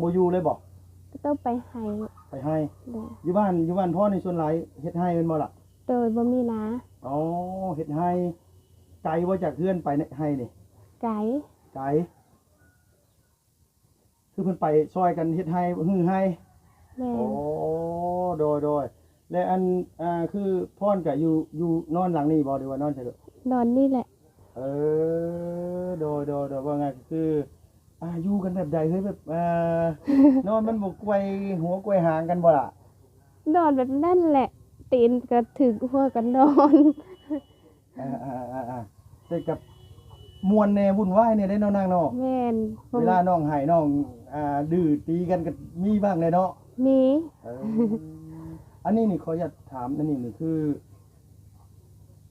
ບໍ່ຢູ່ເລີຍບໍ່? ກໍຕ້ອງໄປໄຮ່. ໄປໄຮ່. ໂດຍ. ຢູ່ບ້ານ ຢູ່ບ້ານພໍ່ນີ້ສ່ວນຫຼາຍເຮັດໄຮ່ແມ່ນບໍ່ລະ? ໂດຍ. ບໍ່ມີນາ. ອໍ ເຮັດໄຮ່. ໄກບໍ່ຈາກເຮືອນໄປໄຮ່ນີ້? ໄກ. ໄກ. ຄືເພິ່ນໄປຊ່ອຍກັນເຮັດໄຮ່ ຮື້ໄຮ່. ແມ່ນ. ໂອ້ ໂດຍໆ ແລະ ອັນ ອ່າ ຄືພອນກະຢູ່ ຢູ່ນອນຫຼັງນີ້ບໍ່ ຫຼືວ່ານອນໃສລູກ? ນອນນີ້ແຫຼະ. ເອີ ໂດຍໆໆ ວ່າງ່າຍກໍຄື ອ່າ ຢູ່ກັນແບບໃດເຮີ້ຍ ແບບ ອ່າ ນອນມັນບໍ່ກວຍຫົວກວຍຫາງກັນບໍ່ລະ? ນອນແບບນັ້ນແຫຼະ ຕີນກະຖືກຫົວກັນນອນ. ອ່າໆໆໆ ແຕ່ກັບມ່ວນແດ່ວຸ້ນວາຍແດ່ເນາະນາງເນາະ. ແມ່ນ. ເວລານ້ອງໄຫ້ນ້ອງ ອ່າ ດື້ຕີກັນກໍມີບ້າງແຫຼະເນາະ. ມີ. ເອີ ອັນນີ້ນີ້ຂໍຢາກຖາມ ອັນນີ້ນີ້ຄື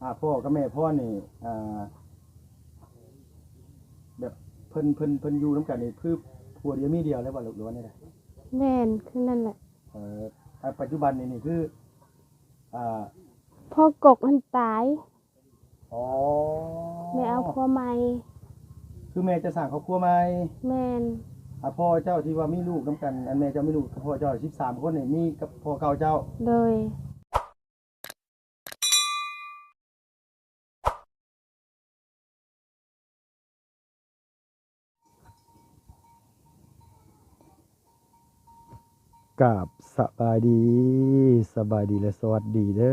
ອ່າ ພໍ່ກັບແມ່ພອນນີ້ ອ່າ ແບບເພິ່ນ ເພິ່ນ ເພິ່ນຢູ່ນຳກັນນີ້ຄືຜົວດຽວເມຍດຽວແລ້ວບໍ່ ຫຼືວ່າແນວໃດ? ແມ່ນ ຄືນັ້ນແຫຼະ. ເອີ ປັດຈຸບັນນີ້ນີ້ຄື ອ່າ ພໍ່ກົກຫັ້ນຕາຍ. ອໍ ແມ່ເອົາຜົວໃໝ່. ຄືແມ່ຈະສ້າງຄອບຄົວໃໝ່? ແມ່ນ. ອ່າ ພໍ່ເຈົ້າທີ່ວ່າມີລູກນຳກັນ ອັນແມ່ເຈົ້າມີລູກກັບພໍ່ເຈົ້າສິບສາມຄົນນີ້ ມີກັບພໍ່ເກົ່າເຈົ້າ? ໂດຍ. ກາບສະບາຍດີ ສະບາຍດີ ແລະ ສະຫວັດດີເດີ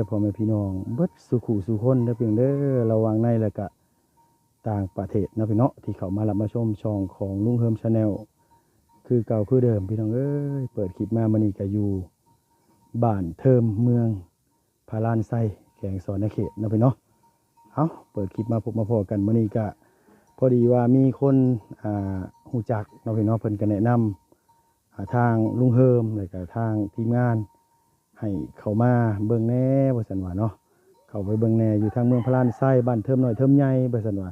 ພໍ່ແມ່ພີ່ນ້ອງເບິດສູ່ຄູ່ສູ່ຄົນເດີ ພີ່ນ້ອງເດີ ລະຫວ່າງໃນ ແລະ ກະຕ່າງປະເທດເນາະ ພີ່ນ້ອງເນາະ ທີ່ເຂົ້າມາຮັບມາຊົມຊ່ອງຂອງລຸງເຮີມ Channel ຄືເກົ່າຄືເດີມ ພີ່ນ້ອງເອີຍ. ເປີດຄລິບມາມື້ນີ້ກະຢູ່ບ້ານເທີມ ເມືອງ ພະລານໄຊ ແຂວງສະຫວັນນະເຂດເນາະ ພີ່ນ້ອງເນາະ. ເອົ້າ ເປີດຄລິບມາພົບມາພໍ້ກັນ ມື້ນີ້ກະພໍດີວ່າມີຄົນ ອ່າ ຮູ້ຈັກເນາະ ພີ່ນ້ອງເນາະ ເພິ່ນກະແນະນຳ ອ່າ ທາງລຸງເຮີມ ແລະກະທາງທີມງານໃຫ້ເຂົ້າມາເບິ່ງແດ່ວ່າຊັ້ນວ່າເນາະ ເຂົ້າໄປເບິ່ງແດ່ຢູ່ທາງເມືອງພະລານໄຊ ບ້ານເທີມນ້ອຍເທີມໃຫຍ່ວ່າຊັ້ນວ່າ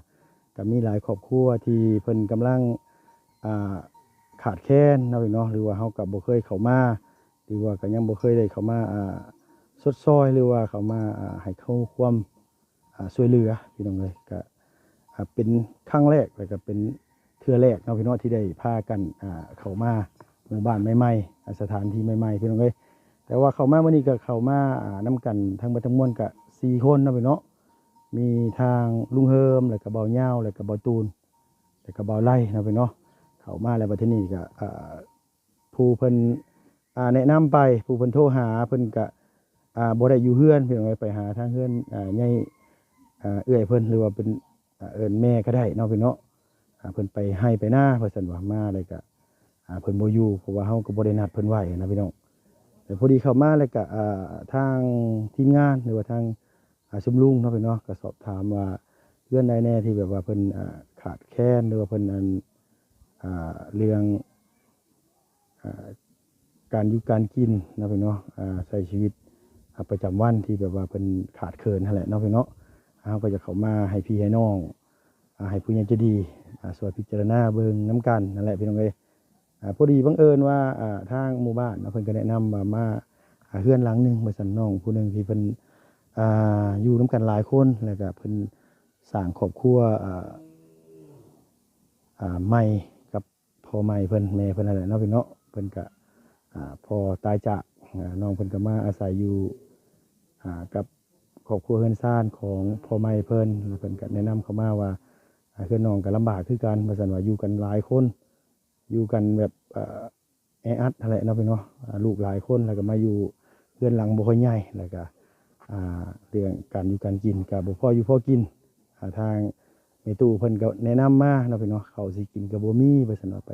ກະມີຫຼາຍຄອບຄົວທີ່ເພິ່ນກຳລັງ ອ່າ ຂາດແຄນເນາະ ພີ່ນ້ອງເນາະ ຫຼືວ່າເຮົາກະບໍ່ເຄີຍເຂົ້າມາ ຫຼືວ່າກໍຍັງບໍ່ເຄີຍໄດ້ເຂົ້າມາ ອ່າ ຊົດຊ່ອຍ ຫຼືວ່າເຂົ້າມາ ອ່າ ໃຫ້ເຂົ້າຮ່ວມ ອ່າ ຊ່ວຍເຫຼືອ ພີ່ນ້ອງເອີຍ. ກໍ ອ່າ ເປັນຄັ້ງແລກ ແລ້ວກໍເປັນເທື່ອແລກເນາະ ພີ່ນ້ອງ ທີ່ໄດ້ພາກັນ ອ່າ ເຂົ້າມາໝູ່ບ້ານໃໝ່ໆ ອ່າ ສະຖານທີ່ໃໝ່ໆ ພີ່ນ້ອງເອີຍ. ແຕ່ວ່າເຂົ້າມາມື້ນີ້ກໍເຂົ້າມາ ອ່າ ນຳກັນທັງເບິດທັງມວນກໍສີ່ຄົນເນາະ ພີ່ນ້ອງເນາະ ມີທາງລຸງເຮີມ ແລ້ວກໍບ່າວຍາວ ແລ້ວກໍບ່າວຕູນ ແລ້ວກໍບ່າວໄລເນາະ ພີ່ນ້ອງເນາະ. ເຂົ້າມາແລ້ວບັດທີນີ້ກໍ ອ່າ ຜູ້ເພິ່ນ ອ່າ ແນະນຳໄປ ຜູ້ເພິ່ນໂທຫາ ເພິ່ນກະ ອ່າ ບໍ່ໄດ້ຢູ່ເຮືອນ ພີ່ນ້ອງເອີຍ ໄປຫາທາງເຮືອນ ອ່າ ໃຫຍ່ ອ່າ ເອື້ອຍເພິ່ນ ຫຼືວ່າເປັນ ອ່າ ເອີ້ນແມ່ກໍໄດ້ເນາະ ພີ່ນ້ອງເນາະ. ອ່າ ເພິ່ນໄປໄຮ່ໄປນາ ວ່າຊັ້ນວ່າ ມາແລ້ວກະ ອ່າ ເພິ່ນບໍ່ຢູ່ ເພາະວ່າເຮົາກໍບໍ່ໄດ້ນັດເພິ່ນໄວ້ນະ ພີ່ນ້ອງ. ແຕ່ພໍດີເຂົ້າມາແລ້ວກະ ອ່າ ທາງທີມງານ ຫຼືວ່າທາງ ອ່າ ຊຸມລຸງເນາະ ພີ່ນ້ອງເນາະ ກໍສອບຖາມວ່າເຮືອນໃດແດ່ທີ່ແບບວ່າເພິ່ນ ອ່າ ຂາດແຄນ ຫຼືວ່າເພິ່ນ ອັນ ອ່າ ເລື່ອງ ອ່າ ການຢູ່ການກິນເນາະ ພີ່ນ້ອງເນາະ ອ່າ ໃຊ້ຊີວິດ ອ່າ ປະຈຳວັນທີ່ແບບວ່າເພິ່ນຂາດເຂີນຫັ້ນແຫຼະເນາະ ພີ່ນ້ອງເນາະ. ເຮົາກໍຈະເຂົ້າມາໃຫ້ພີ່ໃຫ້ນ້ອງ ອ່າ ໃຫ້ຜູ້ໃຫຍ່ໃຈດີ ອ່າ ຊ່ວຍພິຈາລະນາເບິ່ງນຳກັນນັ້ນແຫຼະ ພີ່ນ້ອງເອີຍ. ອ່າ ພໍດີບັງເອີນວ່າ ອ່າ ທາງໝູ່ບ້ານເນາະ ເພິ່ນກໍແນະນຳວ່າມາ ອ່າ ເຮືອນຫຼັງໜຶ່ງ ວ່າຊັ້ນ ນ້ອງຜູ້ໜຶ່ງທີ່ເພິ່ນ ອ່າ ຢູ່ນຳກັນຫຼາຍຄົນ ແລ້ວກໍເພິ່ນສ້າງຄອບຄົວ ອ່າ ອ່າ ໃໝ່ກັບພໍ່ໃໝ່ເພິ່ນ ແມ່ເພິ່ນນັ້ນແຫຼະເນາະ ພີ່ນ້ອງເນາະ. ເພິ່ນກໍ ອ່າ ພໍ່ຕາຍຈາກ ອ່າ ນ້ອງເພິ່ນກໍມາອາໄສຢູ່ ອ່າ ກັບຄອບຄົວເຮືອນຊານຂອງພໍ່ໃໝ່ເພິ່ນ ແລ້ວເພິ່ນກໍແນະນຳເຂົ້າມາວ່າ ອ່າ ເຮືອນນ້ອງກໍລຳບາກຄືກັນ ວ່າຊັ້ນວ່າ ຢູ່ກັນຫຼາຍຄົນ ຢູ່ກັນແບບ ເອີ ແອອັດຫັ້ນແຫຼະເນາະ ພີ່ນ້ອງເນາະ. ອ່າ ລູກຫຼາຍຄົນ ແລ້ວກໍມາຢູ່ເຮືອນຫຼັງບໍ່ຄ່ອຍໃຫຍ່ ແລ້ວກໍ ອ່າ ເລື່ອງການຢູ່ການກິນກໍບໍ່ພໍຢູ່ພໍກິນ. ອ່າ ທາງແມ່ຕູ້ເພິ່ນກໍແນະນຳມາເນາະ ພີ່ນ້ອງເນາະ ເຂົ້າຊິກິນກໍບໍ່ມີ ວ່າຊັ້ນວ່າ ໄປ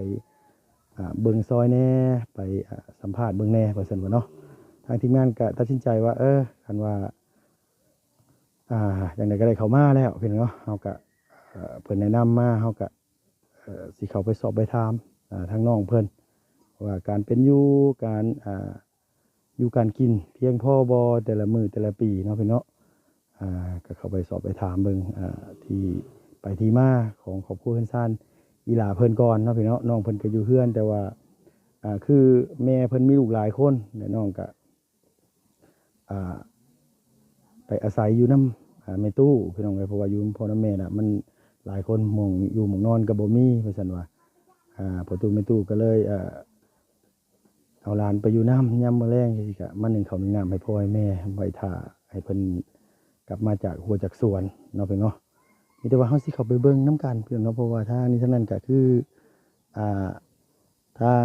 ອ່າ ເບິ່ງຊອຍແດ່ ໄປ ອ່າ ສຳພາດເບິ່ງແດ່ ວ່າຊັ້ນວ່າເນາະ. ທາງທີມງານກໍຕັດສິນໃຈວ່າ ເອີ ຄັນວ່າ ອ່າ ຈັ່ງໃດກໍໄດ້ເຂົ້າມາແລ້ວ ພີ່ນ້ອງເນາະ ເຮົາກໍ ເອີ ເພິ່ນແນະນຳມາ ເຮົາກໍ ເອີ ຊິເຂົ້າໄປສອບໄປຖາມ ອ່າ ທາງນ້ອງເພິ່ນວ່າການເປັນຢູ່ ການ ອ່າ ຢູ່ການກິນພຽງພໍບໍ່ ແຕ່ລະມື້ແຕ່ລະປີເນາະ ພີ່ນ້ອງເນາະ. ອ່າ ກໍເຂົ້າໄປສອບໄປຖາມເບິ່ງ ອ່າ ທີ່ໄປທີ່ມາຂອງຄອບຄົວເຮືອນຊານອີ່ຫຼ້າເພິ່ນກ່ອນເນາະ ພີ່ນ້ອງເນາະ. ນ້ອງເພິ່ນກໍຢູ່ເຮືອນ ແຕ່ວ່າ ອ່າ ຄືແມ່ເພິ່ນມີລູກຫຼາຍຄົນ ແລະ ນ້ອງກໍ ອ່າ ໄປອາໄສຢູ່ນຳ ອ່າ ແມ່ຕູ້ ພີ່ນ້ອງເອີຍ ເພາະວ່າຢູ່ນຳພໍ່ນຳແມ່ນະ ມັນຫຼາຍຄົນ ໝ່ອງຢູ່ໝ່ອງນອນກໍບໍ່ມີ ວ່າຊັ້ນວ່າ. ອ່າ ພໍ່ຕູ້ແມ່ຕູ້ກໍເລີຍ ເອີ່ ເອົາຫຼານໄປຢູ່ນຳ ຍາມມື້ແລງຈັ່ງຊີ້ ກະມາໜຶ້ງເຂົ້າໜຶ້ງນ້ຳໃຫ້ພໍ່ໃຫ້ແມ່ ໄວ້ຖ້າໃຫ້ເພິ່ນກັບມາຈາກຮົ້ວຈາກສວນເນາະ ພີ່ນ້ອງເນາະ. ມີແຕ່ວ່າເຮົາຊິເຂົ້າໄປເບິ່ງນຳກັນ ພີ່ນ້ອງເນາະ ເພາະວ່າທາງນີ້ທາງນັ້ນກະຄື ອ່າ ທາງ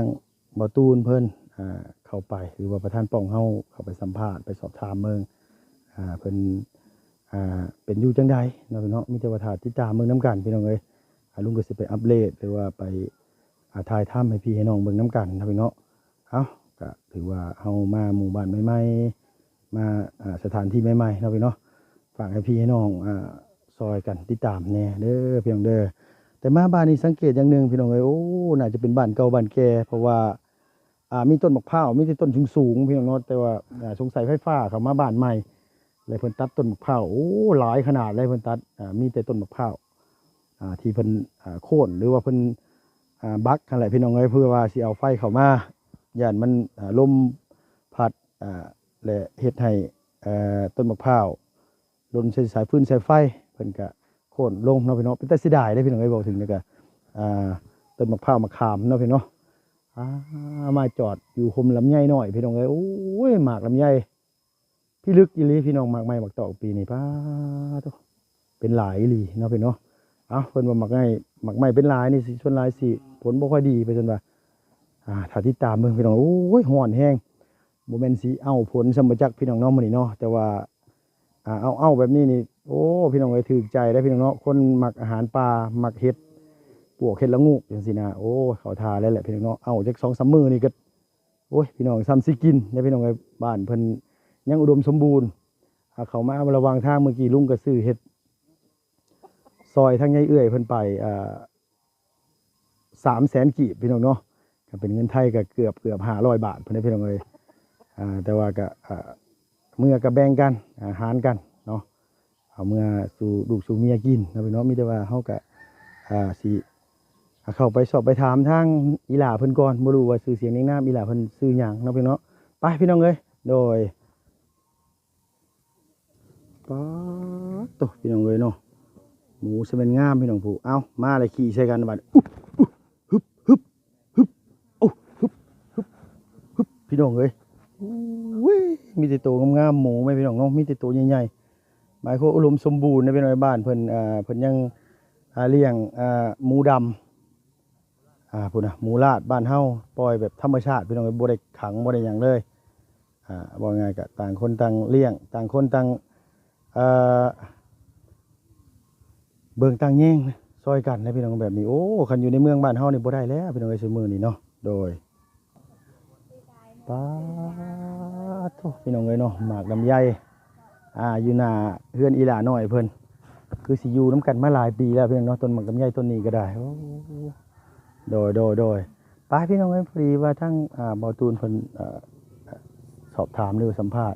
ບ່າວຕູນເພິ່ນ ອ່າ ເຂົ້າໄປ ຫຼືວ່າປະທານປ້ອງເຮົາເຂົ້າໄປສຳພາດ ໄປສອບຖາມເບິ່ງ ອ່າ ເພິ່ນ ອ່າ ເປັນຢູ່ຈັ່ງໃດເນາະ ພີ່ນ້ອງເນາະ. ມີແຕ່ວ່າຖ້າຕິດຕາມເບິ່ງນຳກັນ ພີ່ນ້ອງເອີຍ. ອ່າ ລຸງກໍຊິໄປອັບເດດ ຫຼືວ່າໄປ ອ່າ ຖ່າຍທຳໃຫ້ພີ່ໃຫ້ນ້ອງເບິ່ງນຳກັນເນາະ ພີ່ນ້ອງເນາະ. ເອົ້າ ກໍຖືວ່າເຮົາມາໝູ່ບ້ານໃໝ່ໆ ມາ ອ່າ ສະຖານທີ່ໃໝ່ໆເນາະ ພີ່ນ້ອງເນາະ. ຝາກໃຫ້ພີ່ໃຫ້ນ້ອງ ອ່າ ຊ່ອຍກັນຕິດຕາມແດ່ເດີ ພີ່ນ້ອງເດີ. ແຕ່ມາບ້ານນີ້ສັງເກດຢ່າງໜຶ່ງ ພີ່ນ້ອງເອີຍ ໂອ້ ໜ້າຈະເປັນບ້ານເກົ່າບ້ານແກ່ ເພາະວ່າ ອ່າ ມີຕົ້ນໝາກພ້າວ ມີແຕ່ຕົ້ນສູງໆ ພີ່ນ້ອງເນາະ. ແຕ່ວ່າ ອ່າ ສົງໄສໄຟຟ້າເຂົ້າມາບ້ານໃໝ່ ແລ້ວເພິ່ນຕັດຕົ້ນໝາກພ້າວ ໂອ້ ຫຼາຍຂະໜາດເລີຍ ເພິ່ນຕັດ ອ່າ ມີແຕ່ຕົ້ນໝາກພ້າວ ອ່າ ທີ່ເພິ່ນ ອ່າ ໂຄ່ນ ຫຼືວ່າເພິ່ນ ອ່າ ບັກຫັ້ນແຫຼະ ພີ່ນ້ອງເອີຍ ເພື່ອວ່າຊິເອົາໄຟເຂົ້າມາ ຢ້ານມັນ ອ່າ ລົມພັດ ອ່າ ແລະ ເຮັດໃຫ້ ເອີ່ ຕົ້ນໝາກພ້າວ ຫຼົ່ນໃສ່ສາຍຟືນສາຍໄຟ ເພິ່ນກະໂຄ່ນລົງເນາະ ພີ່ນ້ອງ. ເປັນຕາເສຍດາຍເດ້ ພີ່ນ້ອງເອີຍ ເວົ້າເຖິງແລ້ວກະ ອ່າ ຕົ້ນໝາກພ້າວໝາກຂາມເນາະ ພີ່ນ້ອງເນາະ. ອ່າ ມາຈອດຢູ່ຮົ່ມລຳໄຍນ້ອຍ ພີ່ນ້ອງເອີຍ ໂອ້ຍ ໝາກລຳໄຍພິລຶກອີ່ຫຼີ ພີ່ນ້ອງ. ໝາກໄມ້ໝາກຕອກປີນີ້ ປາໂທ້ ເປັນຫຼາຍອີ່ຫຼີເນາະ ພີ່ນ້ອງເນາະ. ເອົ້າ ເພິ່ນວ່າໝາກໄມ້ ໝາກໄມ້ເປັນຫຼາຍນີ້ ສ່ວນຫຼາຍຊິຜົນບໍ່ຄ່ອຍດີ ເພິ່ນວ່າ. ອ່າ ຖ້າຕິດຕາມເບິ່ງ ພີ່ນ້ອງ ໂອ້ຍ ຮ້ອນແຮງ ບໍ່ແມ່ນຊິເອົາຜົນຊ່ຳບໍ່ຈັກ ພີ່ນ້ອງເນາະ ມື້ນີ້ເນາະ. ແຕ່ວ່າ ອ່າ ເອົາໆ ແບບນີ້ນີ້ ໂອ້ ພີ່ນ້ອງເອີຍ ຖືກໃຈເດ້ ພີ່ນ້ອງເນາະ. ຄົນມັກອາຫານປ່າ ມັກເຫັດປວກ ເຫັດລະໂງກ ຈັ່ງຊີ້ນະ ໂອ້ ເຂົ້າທ່າແລ້ວແຫຼະ ພີ່ນ້ອງເນາະ. ເອົາຈັກສອງສາມມື້ນີ້ກໍ ໂອ້ຍ ພີ່ນ້ອງ ຊ່ຳຊິກິນເດ້ ພີ່ນ້ອງເອີຍ. ບ້ານເພິ່ນຍັງອຸດົມສົມບູນ. ອ່າ ເຂົ້າມາລະຫວ່າງທາງ ມື້ກີ້ລຸງກໍຊື້ເຫັດ ຊ່ອຍທາງຍາຍເອື້ອຍເພິ່ນໄປ ອ່າ ສາມແສນກີບ ພີ່ນ້ອງເນາະ. ກໍເປັນເງິນໄທກໍເກືອບ ເກືອບຫ້າຮ້ອຍບາດພຸ້ນເດ້ ພີ່ນ້ອງເອີຍ. ອ່າ ແຕ່ວ່າກໍ ອ່າ ເມືອກໍແບ່ງກັນ ອ່າ ຫານກັນເນາະ ເອົາເມືອສູ່ລູກສູ່ເມຍກິນເນາະ ພີ່ນ້ອງເນາະ. ມີແຕ່ວ່າເຮົາກໍ ອ່າ ຊິ ອ່າ ເຂົ້າໄປສອບໄປຖາມທາງອີ່ຫຼ້າເພິ່ນກ່ອນ ບໍ່ຮູ້ວ່າຊື່ສຽງນຽງນາມອີ່ຫຼ້າເພິ່ນຊື່ຫຍັງເນາະ ພີ່ນ້ອງເນາະ. ໄປ ພີ່ນ້ອງເອີຍ ໂດຍ. ປາດໂທ້ ພີ່ນ້ອງເອີຍເນາະ ໝູຊະແມ່ນງາມ ພີ່ນ້ອງຜູ້. ເອົ້າ ມາແລ້ວ ຂີ່ໃສ່ກັນບາດ ອຸບ ອຸບ ຮຶບ ຮຶບ ຮຶບ ໂອ້ ຮຶບ ຮຶບ ຮຶບ ພີ່ນ້ອງເອີຍ. ໂອ້ຍ ມີແຕ່ໂຕງາມໆ ໝູແມ່ ພີ່ນ້ອງເນາະ ມີແຕ່ໂຕໃຫຍ່ໆ ໝາຍຄວາມອຸດົມສົມບູນເດ້ ພີ່ນ້ອງເອີຍ. ບ້ານເພິ່ນ ອ່າ ເພິ່ນຍັງ ອ່າ ລ້ຽງ ອ່າ ໝູດຳ ອ່າ ພຸ້ນນະ ໝູລາດບ້ານເຮົາ ປ່ອຍແບບທຳມະຊາດ ພີ່ນ້ອງເອີຍ ບໍ່ໄດ້ຂັງ ບໍ່ໄດ້ຫຍັງເລີຍ. ອ່າ ເວົ້າງ່າຍໆ ກະຕ່າງຄົນຕ່າງລ້ຽງ ຕ່າງຄົນຕ່າງ ເອີ່ ເບິ່ງຕ່າງແຍງຊ່ອຍກັນນະ ພີ່ນ້ອງ ແບບນີ້. ໂອ້ ຄັນຢູ່ໃນເມືອງບ້ານເຮົານີ້ບໍ່ໄດ້ແລ້ວ ພີ່ນ້ອງເອີຍ ຊຸມື້ນີ້ເນາະ. ໂດຍ ປາດໂທ້ ພີ່ນ້ອງເອີຍເນາະ ໝາກລຳໄຍ ອ່າ ຢູ່ໜ້າເຮືອນອີ່ຫຼ້ານ້ອຍເພິ່ນ ຄືຊິຢູ່ນຳກັນມາຫຼາຍປີແລ້ວ ພີ່ນ້ອງເນາະ. ຕົ້ນໝາກລຳໄຍຕົ້ນນີ້ກໍໄດ້ ໂອ້ ໂດຍ ໂດຍ ໂດຍ. ໄປ ພີ່ນ້ອງເອີຍ ພໍດີວ່າທາງ ອ່າ ບ່າວຕູນເພິ່ນ ເອີ່ ສອບຖາມ ຫຼືວ່າສຳພາດ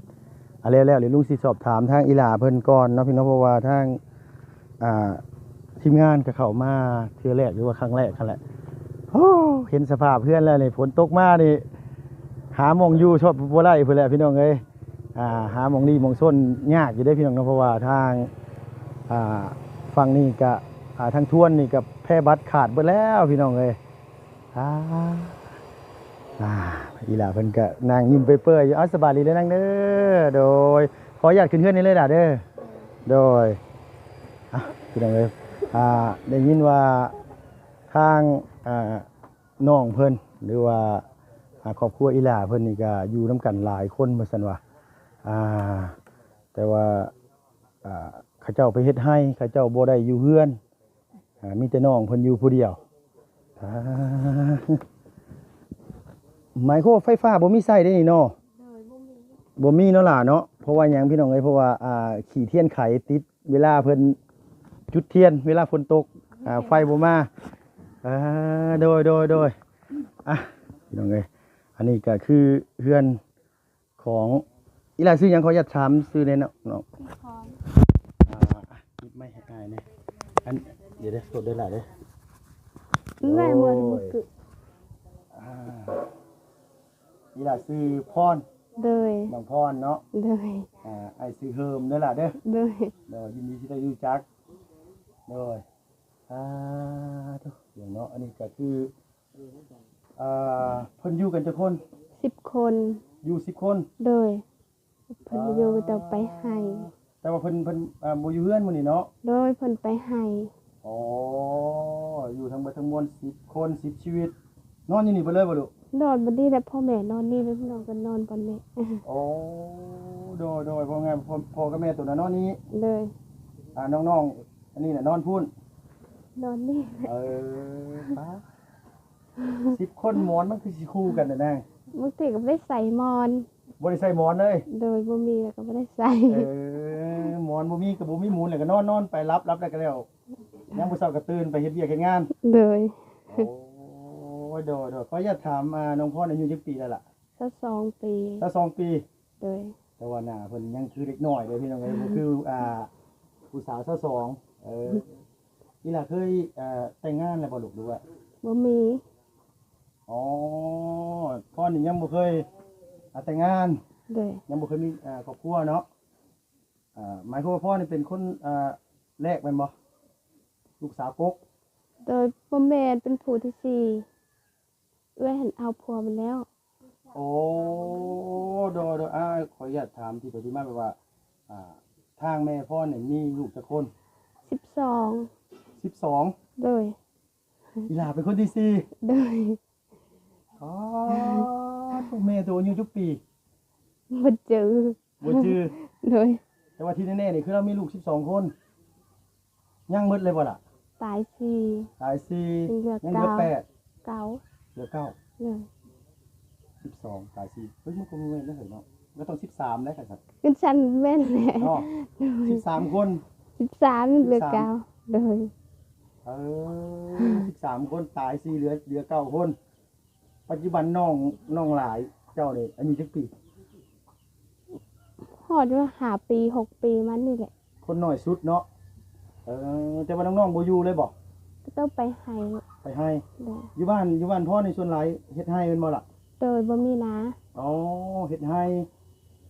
ອ່າ ແລ້ວໆ ແລ້ວລຸງຊິສອບຖາມທາງອີ່ຫຼ້າເພິ່ນກ່ອນເນາະ ພີ່ນ້ອງ ເພາະວ່າທາງ ອ່າ ທີມງານກໍເຂົ້າມາເທື່ອແລກ ຫຼືວ່າຄັ້ງແລກຫັ້ນແຫຼະ. ໂອ້ ເຫັນສະພາບເຮືອນແລ້ວນີ້ ຝົນຕົກມານີ້ ຫາໝ່ອງຢູ່ຊອບບໍ່ໄດ້ພຸ້ນແຫຼະ ພີ່ນ້ອງເອີຍ. ອ່າ ຫາໝ່ອງຫຼີ່ໝ່ອງຊົນຍາກຢູ່ເດ້ ພີ່ນ້ອງເນາະ ເພາະວ່າທາງ ອ່າ ຝັ່ງນີ້ກະ ອ່າ ທາງທວນນີ້ກະແພບັດຂາດເບິດແລ້ວ ພີ່ນ້ອງເອີຍ. ອ່າ ອ່າ ອີ່ຫຼ້າເພິ່ນກະນັ່ງຍິ້ມເປີຍໆຢູ່. ເອົາ ສະບາຍດີເດີນາງເດີ. ໂດຍ ຂໍອະນຸຍາດຂຶ້ນເຮືອນນີ້ເລີຍຫຼ້າເດີ. ໂດຍ ອ່ະ ພີ່ນ້ອງເອີຍ ອ່າ ໄດ້ຍິນວ່າທາງ ອ່າ ນ້ອງເພິ່ນ ຫຼືວ່າ ອ່າ ຄອບຄົວອີ່ຫຼ້າເພິ່ນນີ້ກະຢູ່ນຳກັນຫຼາຍຄົນວ່າຊັ້ນວ່າ ອ່າ ແຕ່ວ່າ ອ່າ ເຂົາເຈົ້າໄປເຮັດໄຮ່ ເຂົາເຈົ້າບໍ່ໄດ້ຢູ່ເຮືອນ ອ່າ ມີແຕ່ນ້ອງເພິ່ນຢູ່ຜູ້ດຽວ. ອ່າ ໝາຍຄວາມວ່າໄຟຟ້າບໍ່ມີໃຊ້ເດ້ນີ້ເນາະ? ໂດຍ ບໍ່ມີ ບໍ່ມີເນາະຫຼ້າເນາະ. ເພາະວ່າຫຍັງ ພີ່ນ້ອງເອີຍ? ເພາະວ່າ ອ່າ ຂີ້ທຽນໄຂຕິດ ເວລາເພິ່ນຈຸດທຽນ ເວລາຝົນຕົກ ອ່າ ໄຟບໍ່ມາ. ອ່າ ໂດຍ ໂດຍ ໂດຍ. ອ່ະ ພີ່ນ້ອງເອີຍ ອັນນີ້ກະຄືເຮືອນ ຂອງ ອີ່ຫຼ້າຊື່ຫຍັງ? ຂໍອະນຸຍາດຖາມຊື່ແດ່ເນາະ ນ້ອງ. ອ່າ ຫຍິບໄມໃຫ້ອ້າຍແດ່. ອັນ ດຽວເດີ ໂທດເດີຫຼ້າເດີ. ແມ່ນບໍ່? ໂອ້ຍ ບໍ່ຄື ອ່າ ອີ່ຫຼ້າຊື່ພອນ. ໂດຍ ນ້ອງພອນເນາະ. ໂດຍ ອ່າ ອ້າຍຊື່ເຮີມເດີຫຼ້າເດີ. ໂດຍ ໂດຍ ຍິນດີທີ່ໄດ້ຮູ້ຈັກ. ໂດຍ ອ່າ ໂທ້ ເນາະ ອັນນີ້ກະຄື ອ່າ ເພິ່ນຢູ່ກັນຈັກຄົນ? ສິບຄົນ. ຢູ່ສິບຄົນ? ໂດຍ. ເພິ່ນຢູ່ ອ່າ ແຕ່ໄປໄຮ່. ແຕ່ວ່າເພິ່ນ ເພິ່ນ ອ່າ ບໍ່ຢູ່ເຮືອນມື້ນີ້ເນາະ? ໂດຍ ເພິ່ນໄປໄຮ່. ອໍ ຢູ່ທັງເບິດທັງມວນສິບຄົນ ສິບຊີວິດ ນອນຢູ່ນີ້ເບິດເລີຍບໍ່ລູກ? ນອນບ່ອນນີ້ແຫຼະ ພໍ່ແມ່ນອນນີ້ ແລ້ວນ້ອງກໍນອນບ່ອນນີ້. ໂອ້ ໂດຍໆ ເວົ້າງ່າຍ ພໍ່ ພໍ່ກັບແມ່ໂຕນັ້ນນອນນີ້. ໂດຍ. ອ່າ ນ້ອງໆ ອັນນີ້ນະນອນພຸ້ນ? ນອນນີ້. ເອີ ປາ ສິບຄົນ ໝອນມັນຄືຊິຄູ່ກັນແທ້ນາງ. ບາງທີກໍບໍ່ໄດ້ໃສ່ໝອນ. ບໍ່ໄດ້ໃສ່ໝອນເລີຍ? ໂດຍ ບໍ່ມີແລ້ວກໍບໍ່ໄດ້ໃສ່. ເອີ ໝອນບໍ່ມີກໍບໍ່ມີມູນ ແລ້ວກໍນອນ ນອນໄປ ຫຼັບ ຫຼັບແລ້ວກໍແລ້ວ ຍາມມື້ເຊົ້າກໍຕື່ນໄປເຮັດວຽກເຮັດງານ. ໂດຍ. ໂອ້ຍ ໂດຍໆ ຂໍອະນຸຍາດຖາມ ອ່າ ນ້ອງພອນອາຍຸຈັກປີແລ້ວລະ? ຊາວສອງປີ. ຊາວສອງປີ. ໂດຍ. ແຕ່ວ່າໜ້າເພິ່ນຍັງຄືເດັກນ້ອຍເດ້ພີ່ນ້ອງເອີຍ ບໍ່ຄື ອ່າ ຜູ້ສາວຊາວສອງ. ເອີ ອີ່ຫຼ້າເຄີຍ ເອີ ແຕ່ງງານແລ້ວບໍ່ລູກ ຫຼືວ່າ? ບໍ່ມີ. ອໍ ພອນນີ້ຍັງບໍ່ເຄີຍ ອ່າ ແຕ່ງງານ. ໂດຍ. ຍັງບໍ່ເຄີຍມີ ອ່າ ຄອບຄົວເນາະ. ອ່າ ໝາຍຄວາມວ່າພອນນີ້ເປັນຄົນ ອ່າ ແລກແມ່ນບໍ່? ລູກສາວກົກ? ໂດຍ. ບໍ່ແມ່ນ ເປັນຜູ້ທີສີ່. ເອື້ອຍຫັ້ນເອົາຜົວມາແລ້ວ. ໂອ້ ໂດຍໆ ອ່າ ຂໍອະນຸຍາດຖາມທີ່ໄປທີ່ມາ ແບບວ່າ ອ່າ ທາງແມ່ພອນນີ້ມີລູກຈັກຄົນ? ສິບສອງ. ສິບສອງ? ໂດຍ. ອີ່ຫຼ້າເປັນຄົນທີສີ່? ໂດຍ. ອໍ ໂຕແມ່ໂຕອາຍຸຈັກປີ? ບໍ່ຈື່. ບໍ່ຈື່. ໂດຍ. ແຕ່ວ່າທີ່ແນ່ໆ ນີ້ຄືລາວມີລູກສິບສອງຄົນ ຍັງໝົດເລີຍບໍ່ລະ? ຕາຍສີ່. ຕາຍສີ່. ຍັງເຫຼືອ ຍັງເຫຼືອ ເກົ້າ. ແປດ. ເກົ້າ. ເຫຼືອເກົ້າ. ໂດຍ. ສິບສອງ ຕາຍສີ່. ເຮີ້ຍ ມັນກໍບໍ່ແມ່ນເນາະ ເຮີ້ຍເນາະ ມັນຕ້ອງສິບສາມໄດ໋ຄັນຊັ້ນ. ຄືຊັ້ນແມ່ນແຫຼະ. ອໍ ໂດຍ. ສິບສາມຄົນ. ສິບສາມ ເຫຼືອເກົ້າ. ສິບສາມ. ໂດຍ. ເອີ ສິບສາມຄົນ ຕາຍສີ່ ເຫຼືອ ເຫຼືອເກົ້າຄົນ. ປັດຈຸບັນນ້ອງ ນ້ອງຫຼ້າເຈົ້ານີ້ອາຍຸຈັກປີ? ຮອດຢູ່ຫ້າປີ ຫົກປີ ມັນນີ້ແຫຼະ. ຄົນນ້ອຍສຸດເນາະ. ເອີ ແຕ່ວ່ານ້ອງໆບໍ່ຢູ່ເລີຍບໍ່? ກໍຕ້ອງໄປໄຮ່. ໄປໄຮ່. ໂດຍ. ຢູ່ບ້ານ ຢູ່ບ້ານພອນນີ້ສ່ວນຫຼາຍເຮັດໄຮ່ແມ່ນບໍ່ລະ? ໂດຍ. ບໍ່ມີນາ. ອໍ ເຮັດໄຮ່.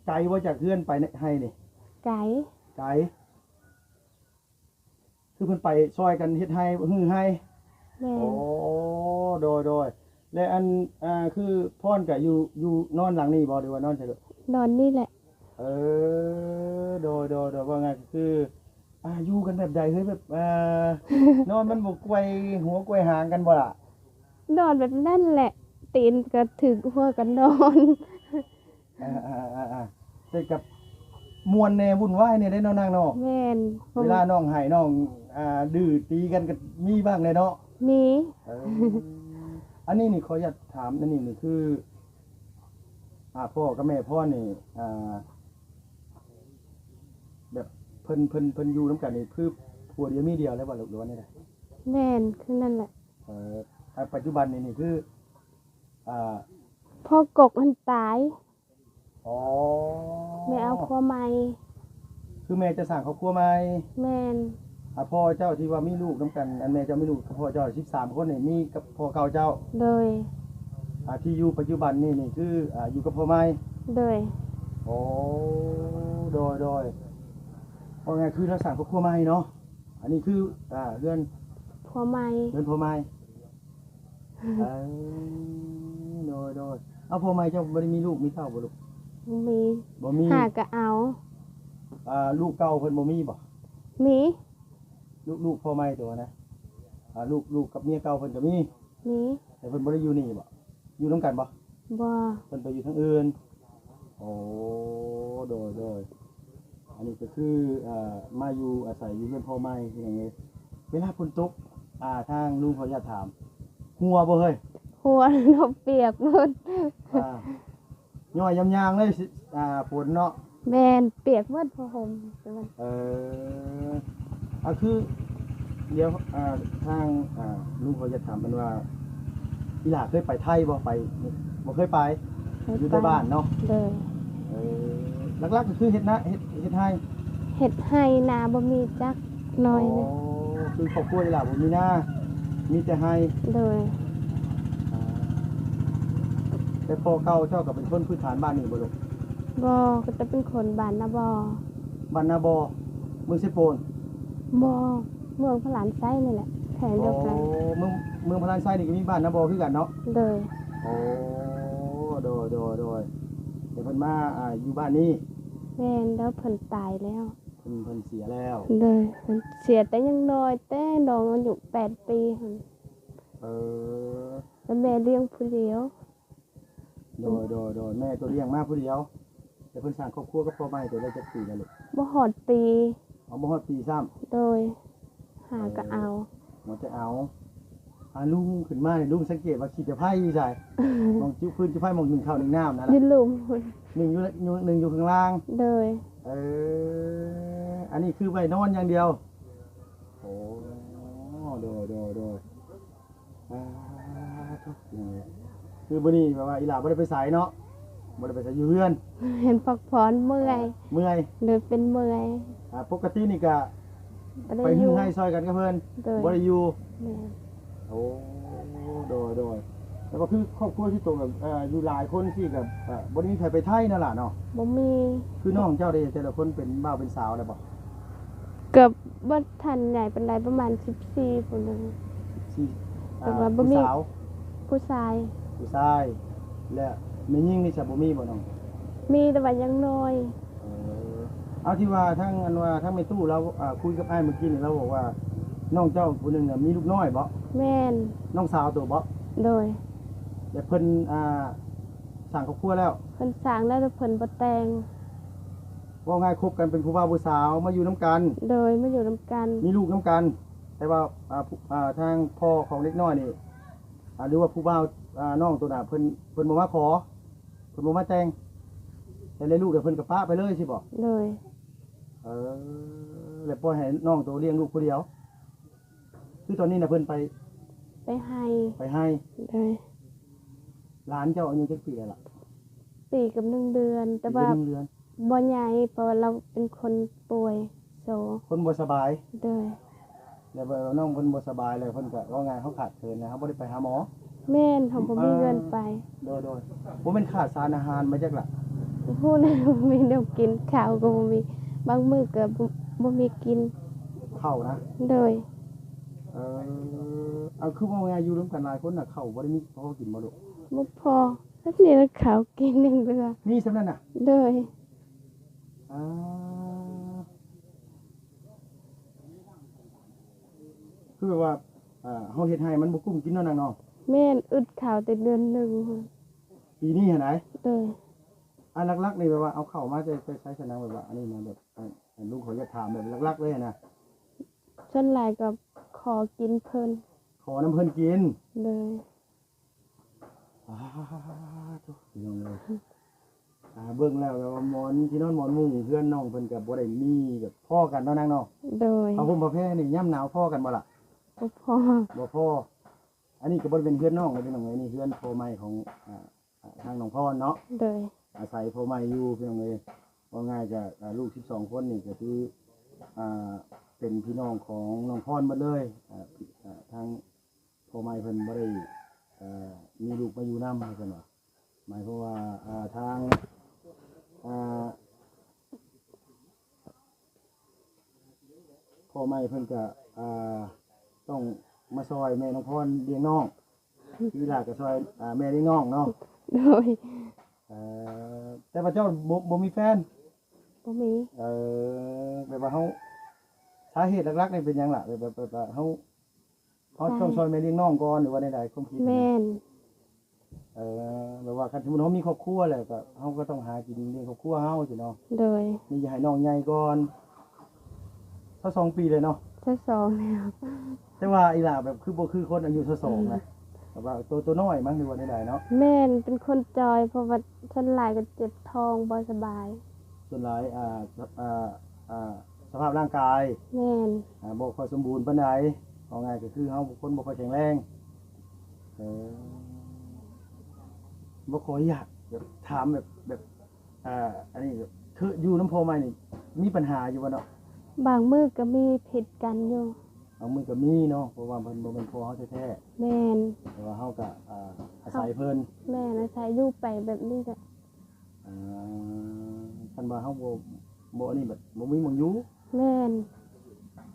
ໄກບໍ່ຈາກເຮືອນໄປໄຮ່ນີ້? ໄກ. ໄກ. ຄືເພິ່ນໄປຊ່ອຍກັນເຮັດໄຮ່ ຮື້ໄຮ່. ແມ່ນ. ໂອ້ ໂດຍໆ ແລະ ອັນ ອ່າ ຄືພອນກະຢູ່ ຢູ່ນອນຫຼັງນີ້ບໍ່ ຫຼືວ່ານອນໃສ? ນອນນີ້ແຫຼະ. ເອີ ໂດຍໆໆ ເວົ້າງ່າຍກໍຄື ອ່າ ຢູ່ກັນແບບໃດເຮີ້ຍ ແບບ ອ່າ ນອນມັນບໍ່ກວາຍຫົວກວາຍຫາງກັນບໍ່ລະ? ນອນແບບນັ້ນແຫຼະ ຕີນກໍຖືກຫົວກັນນອນ. ອ່າໆໆ ແຕ່ກັບມ່ວນແດ່ວຸ້ນວາຍແດ່ເນາະນາງເນາະ. ແມ່ນ. ເວລານ້ອງໄຫ້ນ້ອງ ອ່າ ດື້ຕີກັນກໍມີບ້າງແຫຼະເນາະ. ມີ. ເອີ ອັນນີ້ນີ້ຂໍຢາກຖາມ ອັນນີ້ນີ້ຄື ອ່າ ພໍ່ກັບແມ່ພອນນີ້ ອ່າ ແບບເພິ່ນ ເພິ່ນ ເພິ່ນຢູ່ນຳກັນນີ້ຄືຜົວດຽວເມຍດຽວເລີຍບໍ່ ຫຼືວ່າແນວໃດ? ແມ່ນ ຄືນັ້ນແຫຼະ. ເອີ ປັດຈຸບັນນີ້ນີ້ຄື ອ່າ ພໍ່ກົກຫັ້ນຕາຍ. ອໍ ແມ່ເອົາຜົວໃໝ່. ຄືແມ່ຈະສ້າງຄອບຄົວໃໝ່? ແມ່ນ. ອ່າ ພໍ່ເຈົ້າທີ່ວ່າມີລູກນຳກັນ ອັນແມ່ເຈົ້າມີລູກກັບພໍ່ເຈົ້າສິບສາມຄົນນີ້ ມີກັບພໍ່ເກົ່າເຈົ້າ? ໂດຍ. ອ່າ ທີ່ຢູ່ປັດຈຸບັນນີ້ນີ້ຄື ອ່າ ຢູ່ກັບພໍ່ໃໝ່? ໂດຍ. ໂອ້ ໂດຍໆ ເວົ້າງ່າຍຄືລາວສ້າງຄອບຄົວໃໝ່ເນາະ. ອັນນີ້ຄື ອ່າ ເຮືອນຜົວໃໝ່. ເຮືອນຜົວໃໝ່. ເອີ ໂດຍໆ ເອົາ ຜົວໃໝ່ເຈົ້າບໍ່ໄດ້ມີລູກມີເຕົ້າບໍ່ລູກ? ບໍ່ມີ. ບໍ່ມີ. ຫາກໍເອົາ. ອ່າ ລູກເກົ່າເພິ່ນບໍ່ມີບໍ່? ມີ. ລູກ ລູກຜົວໃໝ່ຕົວນະ? ອ່າ ລູກ ລູກກັບເມຍເກົ່າເພິ່ນກໍມີ? ມີ. ແຕ່ເພິ່ນບໍ່ໄດ້ຢູ່ນີ້ບໍ່? ຢູ່ນຳກັນບໍ່? ບໍ່. ເພິ່ນໄປຢູ່ທາງອື່ນ. ໂອ້ ໂດຍໆ ອັນນີ້ກໍຄື ເອີ ມາຢູ່ອາໄສຢູ່ເຮືອນພໍ່ໃໝ່ ພີ່ນ້ອງເອີຍ. ເວລາຝົນຕົກ ອ່າ ທາງລຸງຂໍອະນຸຍາດຖາມ ຮົ່ວບໍ່ເຮີ້ຍ? ຮົ່ວເນາະ ປຽກໝົດ. ອ່າ ຍ້ອຍຍາມຍາງເລີຍ ອ່າ ຝົນເນາະ. ແມ່ນ ປຽກໝົດ ຜ້າຫົ່ມ. ເອີ ອ່າ ຄື ດຽວ ອ່າ ທາງ ອ່າ ລຸງຂໍຢາກຖາມເພິ່ນວ່າ ອີ່ຫຼ້າເຄີຍໄປໄທບໍ່? ໄປ ບໍ່ເຄີຍໄປ. ເຄີຍໄປ. ຢູ່ແຕ່ບ້ານເນາະ. ໂດຍ. ເອີ ຫຼັກໆກໍຄືເຮັດນາ ເຮັດ ເຮັດໄຮ່. ເຮັດໄຮ່ນາບໍ່ມີຈັກໜ້ອຍ. ອໍ ຄືຄອບຄົວອີ່ຫຼ້າບໍ່ມີນາ ມີແຕ່ໄຮ່. ໂດຍ. ອ່າ ແຕ່ພໍ່ເກົ່າເຈົ້າກໍເປັນຄົນພື້ນຖານບ້ານນີ້ບໍ່ລູກ? ບໍ່ ກໍຈະເປັນຄົນບ້ານນາບໍ່. ບ້ານນາບໍ່ ເມືອງເຊໂປນ? ບໍ່ ເມືອງພະລານໄຊນີ້ແຫຼະ ແຂວງດຽວກັນ. ອໍ ເມືອງ ເມືອງພະລານໄຊນີ້ກໍມີບ້ານນາບໍ່ຄືກັນເນາະ? ໂດຍ. ໂອ້ ໂດຍ ໂດຍ ໂດຍ. ແຕ່ເພິ່ນມາ ອ່າ ຢູ່ບ້ານນີ້? ແມ່ນແລ້ວ ເພິ່ນຕາຍແລ້ວ. ເພິ່ນ ເພິ່ນເສຍແລ້ວ? ໂດຍ. ເພິ່ນເສຍແຕ່ຍັງນ້ອຍ ແຕ່ນ້ອງອາຍຸແປດປີຫັ້ນ. ເອີ ແລ້ວແມ່ລ້ຽງຜູ້ດຽວ. ໂດຍ ໂດຍ ໂດຍ. ແມ່ໂຕລ້ຽງມາຜູ້ດຽວ. ແລ້ວເພິ່ນສ້າງຄອບຄົວກັບພໍ່ໃໝ່ໄດ້ຈັກປີແລ້ວລູກ? ບໍ່ຮອດປີ. ອໍ ບໍ່ຮອດປີຊ້ຳ? ໂດຍ. ຫາກໍເອົາ. ເອີ ມາແຕ່ເອົາ. ອາ ລຸງຂຶ້ນມານີ້ ລຸງສັງເກດວ່າຂີ້ຕະໄພຢູ່ໃສ? ໝ່ອງຈຸຟືນຈຸໄຟ ໝ່ອງໜຶ້ງເຂົ້າໜຶ້ງນ້ຳນັ້ນນະ? ຢູ່ລຸ່ມພຸ້ນ. ໜຶ້ງຢູ່ ໜຶ້ງຢູ່ຂ້າງລ່າງ? ໂດຍ. ເອີ ອັນນີ້ຄືໄວ້ນອນຢ່າງດຽວ. ໂອ້ ໂດຍ ໂດຍ ໂດຍ. ອ່າ ໂທ້ ຄືມື້ນີ້ແບບວ່າອີ່ຫຼ້າບໍ່ໄດ້ໄປໃສເນາະ? ບໍ່ໄດ້ໄປໃສ ຢູ່ເຮືອນ. ແມ່ນ ພັກຜ່ອນ ເມື່ອຍ. ເອີ ເມື່ອຍ. ໂດຍ ເປັນເມື່ອຍ. ອ່າ ປົກກະຕິນີ້ກະໄປ ໄປຮືໄຮ່ຊ່ອຍກັນກັບເພິ່ນ? ໂດຍ. ບໍ່ໄດ້ຢູ່. ແມ່ນ. ໂອ້ ໂດຍ ໂດຍ. ແຕ່ວ່າຄືຄອບຄົວທີ່ໂຕແບບ ເອີ ຢູ່ຫຼາຍຄົນຊີ້ກະ ເອີ ບໍ່ໄດ້ມີໃຜໄປໄທນັ້ນລະເນາະ? ບໍ່ມີ. ຄືນ້ອງເຈົ້າເດ ແຕ່ລະຄົນເປັນບ່າວເປັນສາວແລ້ວບໍ່? ກໍບໍ່ທັນໃຫຍ່ປານໃດ ປະມານສິບສີ່ພຸ້ນນະ. ສິບສີ່ ແຕ່ວ່າ ອ່າ ບໍ່ມີ ຜູ້ສາວ? ຜູ້ຊາຍ. ຜູ້ຊາຍ. ແລະ ແມ່ຍິງນີ້ຊະ ບໍ່ມີບໍ່ນ້ອງ? ມີ ແຕ່ວ່າຍັງນ້ອຍ. ເອີ ເອົາ ທີ່ວ່າທາງ ອັນວ່າທາງແມ່ຕູ້ລາວ ອ່າ ຄຸຍກັບອ້າຍມື້ກີ້ນີ້ ລາວບອກວ່ານ້ອງເຈົ້າຜູ້ໜຶ່ງນະ ມີລູກນ້ອຍບໍ່? ແມ່ນ. ນ້ອງສາວໂຕບໍ່? ໂດຍ. ແລະ ເພິ່ນ ອ່າ ສ້າງຄອບຄົວແລ້ວ? ເພິ່ນສ້າງແລ້ວ ແຕ່ເພິ່ນບໍ່ແຕ່ງ. ເວົ້າງ່າຍ ຄົບກັນເປັນຜູ້ບ່າວຜູ້ສາວ ມາຢູ່ນຳກັນ. ໂດຍ. ມາຢູ່ນຳກັນ ມີລູກນຳກັນ. ແຕ່ວ່າ ອ່າ ຜູ້ ອ່າ ທາງພໍ່ຂອງເດັກນ້ອຍນີ້ ອ່າ ຫຼືວ່າຜູ້ບ່າວ ອ່າ ນ້ອງໂຕນັ້ນ ເພິ່ນ ເພິ່ນບໍ່ມາຂໍ ເພິ່ນບໍ່ມາແຕ່ງ ແຕ່ໃນລູກເພິ່ນກໍປະໄປເລີຍຊີ້ບໍ່? ໂດຍ. ເອີ ແລ້ວປ່ອຍໃຫ້ນ້ອງໂຕລ້ຽງລູກຜູ້ດຽວ? ຄືຕອນນີ້ນະເພິ່ນໄປ ໄປໄຮ່. ໄປໄຮ່. ໂດຍ. ຫຼານເຈົ້າອາຍຸຈັກປີແລ້ວລະ? ປີກັບໜຶ່ງເດືອນ. ແຕ່ວ່າ ປີກັບໜຶ່ງເດືອນ ບໍ່ໃຫຍ່ ເພາະວ່າລາວເປັນຄົນປ່ວຍໂຊ. ຄົນບໍ່ສະບາຍ. ໂດຍ. ແລ້ວ ແລ້ວນ້ອງເພິ່ນບໍ່ສະບາຍ ແລ້ວເພິ່ນກໍ ເວົ້າງ່າຍ ເຮົາຂາດເຂີນນະ ເຮົາບໍ່ໄດ້ໄປຫາໝໍ. ແມ່ນ. ເຮົາບໍ່ມີເງິນໄປ. ໂດຍ ໂດຍ. ບໍ່ແມ່ນຂາດສານອາຫານມາຈັກລະ? ບໍ່ຮູ້ນະ ບໍ່ມີແນວກິນ ເຂົ້າກໍບໍ່ມີ ບາງມື້ກໍບໍ່ ບໍ່ມີກິນເຂົ້ານະ. ໂດຍ. ເອີ ເອົາ ຄືເວົ້າງ່າຍ ຢູ່ນຳກັນຫຼາຍຄົນນະ ເຂົ້າບໍ່ໄດ້ມີພໍກິນບໍ່ລູກ? ບໍ່ພໍ. ແບບນີ້ລະ ເຂົ້າກິນຍັງເຫຼືອ. ມີສ່ຳນັ້ນນະ? ໂດຍ. ອ່າ ຄືແບບວ່າ ອ່າ ເຮົາເຮັດໄຮ່ມັນບໍ່ກຸ້ມກິນເນາະນາງເນາະ? ແມ່ນ. ອຶດເຂົ້າແຕ່ເດືອນໜຶ່ງ. ປີນີ້ຫັ້ນໃດ? ໂດຍ. ອ່າ ຫຼັກໆນີ້ແບບວ່າເອົາເຂົ້າມາແຕ່ ແຕ່ໃສຊະນາງ? ແບບວ່າອັນນີ້ນະ ແບບ ອ່າ ລຸງຂໍຢາກຖາມແບບຫຼັກໆເລີຍນະ. ສ່ວນຫຼາຍກໍຂໍກິນເພິ່ນ. ຂໍນຳເພິ່ນກິນ. ໂດຍ. ອາ ໂທ້ ພີ່ນ້ອງເອີຍ ອາ ເບິ່ງແລ້ວແບບວ່າໝອນທີ່ນອນໝອນມຸ້ງເຮືອນນ້ອງເພິ່ນກໍບໍ່ໄດ້ມີແບບພໍກັນເນາະນາງເນາະ. ໂດຍ. ຜ້າຫົ່ມຜ້າແພນີ້ຍາມໜາວພໍກັນບໍ່ລະ? ບໍ່ພໍ. ບໍ່ພໍ. ອັນນີ້ກໍບໍ່ໄດ້ເປັນເຮືອນນ້ອງເດ້ພີ່ນ້ອງເອີຍ ນີ້ເຮືອນພໍ່ໃໝ່ຂອງ ອາ ອາ ທາງນ້ອງພອນເນາະ. ໂດຍ. ອາໄສພໍ່ໃໝ່ຢູ່ພີ່ນ້ອງເອີຍ ເວົ້າງ່າຍກໍ ອາ ລູກສິບສອງຄົນນີ້ກໍຄື ອາ ເປັນພີ່ນ້ອງຂອງນ້ອງພອນໝົດເລີຍ. ອາ ທາງ ພໍ່ໃໝ່ເພິ່ນບໍ່ໄດ້ ເອີ ມີລູກມາຢູ່ນຳ ວ່າຊັ້ນວ່າ ໝາຍຄວາມວ່າ ອ່າ ທາງ ອ່າ ພໍ່ໃໝ່ເພິ່ນກະ ອ່າ ຕ້ອງມາຊ່ອຍແມ່ນ້ອງພອນລ້ຽງນ້ອງ ອີ່ຫຼ້າກະຊ່ອຍ ອ່າ ແມ່ລ້ຽງນ້ອງເນາະ. ໂດຍ. ເອີ ແຕ່ວ່າເຈົ້າບໍ່ ບໍ່ມີແຟນ? ບໍ່ມີ. ເອີ ແບບວ່າເຮົາ ສາເຫດຫຼັກໆນີ້ເປັນຫຍັງລະ? ແບບ ແບບ ແບບວ່າເຮົາ ເຮົາຕ້ອງຊ່ອຍແມ່ລ້ຽງນ້ອງກ່ອນ ຫຼືວ່າແນວໃດ ຄວາມຄິດ? ແມ່ນ. ເອີ ແບບວ່າຄັນສົມມຸດເຮົາມີຄອບຄົວແລ້ວ ກໍເຮົາກໍຕ້ອງຫາກິນລ້ຽງຄອບຄົວເຮົາຊີ້ເນາະ. ໂດຍ. ນີ້ຢາກໃຫ້ນ້ອງໃຫຍ່ກ່ອນ. ຊາວສອງປີເລີຍເນາະ? ຊາວສອງແລ້ວ. ແຕ່ວ່າອີ່ຫຼ້າແບບຄືບໍ່ຄືຄົນອາຍຸຊາວສອງນະ ແບບວ່າໂຕ ໂຕນ້ອຍມັ້ງ ຫຼືວ່າແນວໃດເນາະ? ແມ່ນ ເປັນຄົນຈ່ອຍ ເພາະວ່າສ່ວນຫຼາຍກໍເຈັບທ້ອງ ບໍ່ສະບາຍ. ສ່ວນຫຼາຍ ອ່າ ອ່າ ອ່າ ສະພາບຮ່າງກາຍ ແມ່ນ ອ່າ ບໍ່ຄ່ອຍສົມບູນປານໃດ. ເວົ້າງ່າຍກໍຄືເຮົາຄົນບໍ່ຄ່ອຍແຂງແຮງ. ເອີ ບໍ່ຂໍອະນຸຍາດ ແບບ ຖາມແບບ ແບບ ອ່າ ອັນນີ້ ຄືຢູ່ນຳພໍ່ໃໝ່ນີ້ ມີບັນຫາຢູ່ບໍ່ເນາະ? ບາງມື້ກໍມີຜິດກັນຢູ່. ບາງມື້ກໍມີເນາະ ເພາະວ່າເພິ່ນບໍ່ແມ່ນພໍ່ເຮົາແທ້ໆ. ແມ່ນ. ແຕ່ວ່າເຮົາກໍ ອ່າ ອາໄສເພິ່ນ. ແມ່ນ ອາໄສຢູ່ໄປແບບນີ້ແຫຼະ. ອ່າ ຄັນວ່າເຮົາບໍ່ ບໍ່ອັນນີ້ ແບບບໍ່ມີໝ່ອງຢູ່. ແມ່ນ.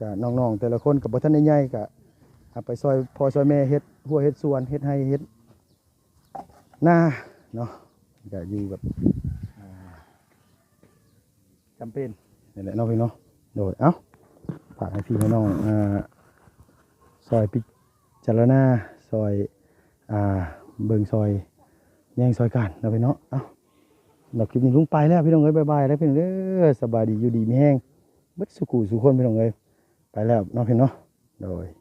ກະນ້ອງໆແຕ່ລະຄົນກະບໍ່ທັນໄດ້ໃຫຍ່ ກະເອົາໄປຊ່ອຍພໍ່ຊ່ອຍແມ່ເຮັດຮົ້ວເຮັດສວນ ເຮັດໄຮ່ເຮັດນາເນາະ ກະຢູ່ແບບ ອ່າ ຈຳເປັນນີ້ແຫຼະເນາະພີ່ເນາະ. ໂດຍ ເອົ້າ ຝາກໃຫ້ພີ່ໃຫ້ນ້ອງ ອ່າ ຊ່ອຍພິຈາລະນາ ຊ່ອຍ ອ່າ ເບິ່ງຊ່ອຍແຍງຊ່ອຍການເນາະພີ່ເນາະ. ເອົ້າ ສຳລັບຄລິບນີ້ລຸງໄປແລ້ວພີ່ນ້ອງເອີຍ ບາຍບາຍແລ້ວພີ່ນ້ອງເດີ. ສະບາຍດີ ຢູ່ດີມີແຮງເບິດສູ່ຜູ້ສູ່ຄົນພີ່ນ້ອງເອີຍ. ໄປແລ້ວເນາະພີ່ນ້ອງເນາະ ໂດຍ.